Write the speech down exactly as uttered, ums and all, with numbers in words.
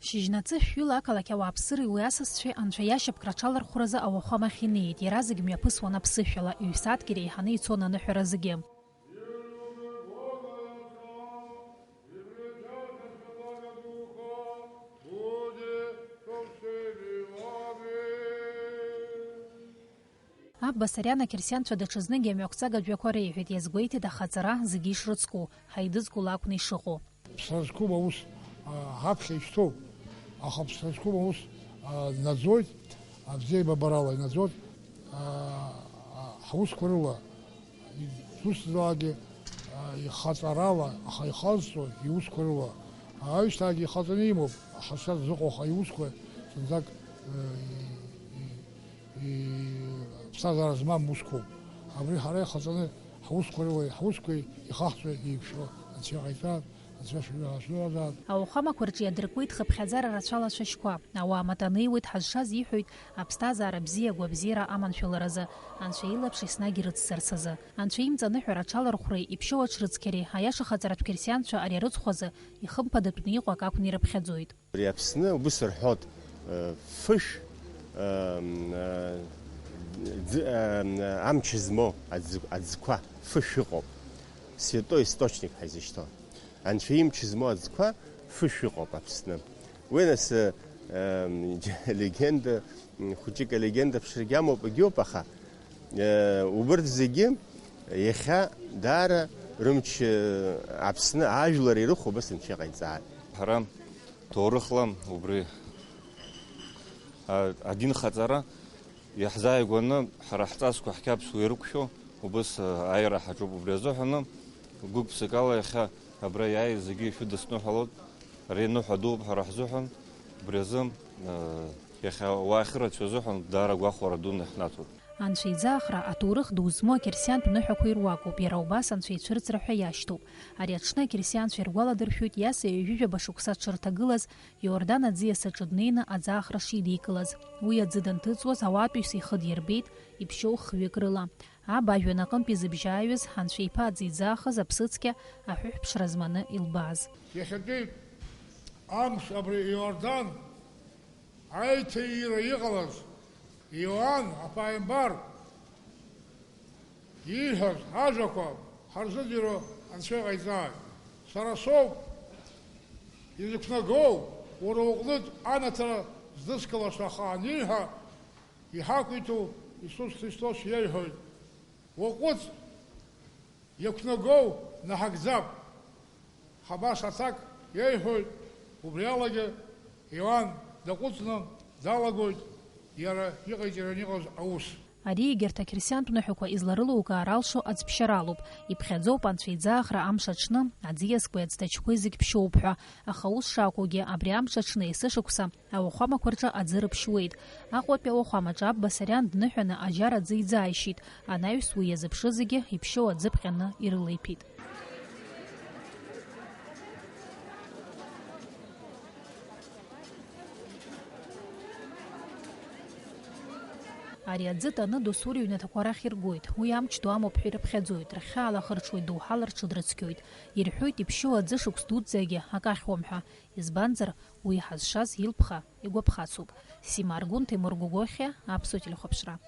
Шьыжьнаҵы шәҩыла ақалақь ауааԥсыреи уи асасцәеи Анцәа иашьапкра аҽалархәразы ауахәамахь инеит, иаразнак мҩаԥысуан аԥсышәала, ҩ-сааҭк иреиҳаны ицон аныҳәара зегьы. Аб Басариан ақьырсианцәа даҽазныкгьы амҩақәҵага жәақәа реиҳәеит, иазгәеиҭеит ахаҵара зегьы ишрыцку, ҳаидызкыло акәны ишыҟоу. Ԥсра зқәым аус, а, ҳаԥхьа ишьҭоуп, аха ԥсра зқәым аус, а, наӡоит, абзиабарала инаӡоит, а, а, ҳусқәа рыла, зусҭазаалакгьы, а, ихаҵарала, аха ихазҵо иусқәа рыла. Аҩсҭаагьы ихаҵаны имоуп, аҳасаб зыҟоу аха иусқәа зынӡак, э, и-, и-, иԥсҭазаара змам усқәоуп. Абри ҳара ихаҵаны ҳусқәа рыла, ҳусқәеи ихаҳҵәеи еиқәшәо Анцәа иҟаиҵааит, Анцәа шәыжәра ҳашәыразааит. Ауахәамақәа рҿы иадыркуеит хыԥхьаӡара рацәала ацәашьқәа. Ауаа матанеиуеит, ҳазшаз иҳәоит, аԥсҭазаара бзиа, агәабзиара аманшәаларазы, Анцәа илаԥш еснагь ирыццарц азы. Анцәа имҵаныҳәара аҽалархәреи иԥшьоу аҽрыцқьареи, аиаша хаҵаратә қьырсианцәа ари арыцхә азы ихымԥадатәны иҟоу акы акәны ирыԥхьаӡоит. Абри Аԥсны убыс рҳәоит, э, фышә, э, м, э, ӡ-, э, м, амч змоу аӡ-, аӡқәа фышә ыҟоуп. Святой источник ҳәа изышьҭоу. Анцәа имч змоу аӡқәа фышә ыҟоуп Аԥсны. Уи нас, э, м, легенда, м, хәыҷык алегенда ԥшрагьы амоуп, егьоуп, аха, э, убырҭ зегьы иахьа даара рымч, э, Аԥсны ажәлар ирыхәо убас Анцәа иҟаиҵааит. Ҳара ҭоурыхла убри, а, адинхаҵара иаҳзааигәаны ҳара ҳҵасқәа ҳқьабзқәа ирықәшәо убыс, а, аиара ҳаҿуп. Убри азыҳәаны гәык-ԥсыкала иахьа абра иааиз зегьы ишәыдысныҳәалоит. Ари ныҳәа дууп ҳара ҳзыҳәан. Убри азы, а, иахьа ауаа ахьырацәоу азыҳәан даара агәахәара дуны иаҳнаҭоит. Анцәа иӡаахра аҭоурых ду змоу ақьырсиантә ныҳәақәа ируакуп, иара убас Анцәа ицәырҵра ҳәа иашьҭоуп. Ари аҽны ақьырсианцәа иргәаладыршәоит Иаса ҩажәижәаба шықәса дшырҭагылаз, Иордан аӡиас аҿы днеины аӡаахра шидикылаз. Уи аӡы данҭыҵуаз, ауаатәыҩса ихы дирбеит иԥшьоу хҩык рыла. Аб ажәҩан аҟынтә изыбжьааҩыз, Анцәа иԥа аӡы иӡаахыз аԥсыцқьа аҳәыҳә ԥшра зманы илбааз. Иахьатәи амш абри Иордан аиҭаира иҟалаз Иоанн аԥааимбар ииҳәаз ажәақәа ҳарзыӡырҩуа Анцәа иҟаиҵааит. Сара соуп изықәнагоу уара уҟнытә анаҭара здыскылаша, аха аниҳәа, иҳақәиҭу Иисус Христос иеиҳәоит, уаҟәыҵ, иақәнагоу наҳагӡап. Ҳабас аҭак иеиҳәоит, убри алагьы Иоанн даҟәыҵны далагоит иара иҟаиҵараны иҟаз аус. Ари егьырҭ ақьырсиантә ныҳәақәа изларылукаар алшо аӡԥшьара алоуп. Иԥхьаӡоуп Анцәа иӡаахра амш аҽны, аӡиасқәеи аӡҭачқәеи зегь ԥшьоуп ҳәа, аха ус шакәугьы, абри амш аҽны есышықәса ауахәамақәа рҿы аӡы рыԥшьуеит. Аҟәатәи ауахәамаҿы аб Басариан дныҳәаны аџьар аӡы иӡааишьеит, анаҩс уи иазыԥшу зегьы иԥшьоу аӡы ԥҟьаны ирылеиԥеит. Ари аӡы таны досу рыҩнаҭақәа рахь иргоит. Уи амч ду амоуп ҳәа ирыԥхьаӡоит, рхьаала ахырҽуеит, доуҳала рҽыдрыцқьоит. Ирҳәоит, иԥшьоу аӡы шықәс дуӡӡагьы акы ахьуам ҳәа. Избанзар, уи ҳазшаз илԥха игәаԥхацуп. Сима Аргәын, Ҭемыр Гогохиа, Аԥсуа телехәаԥшра.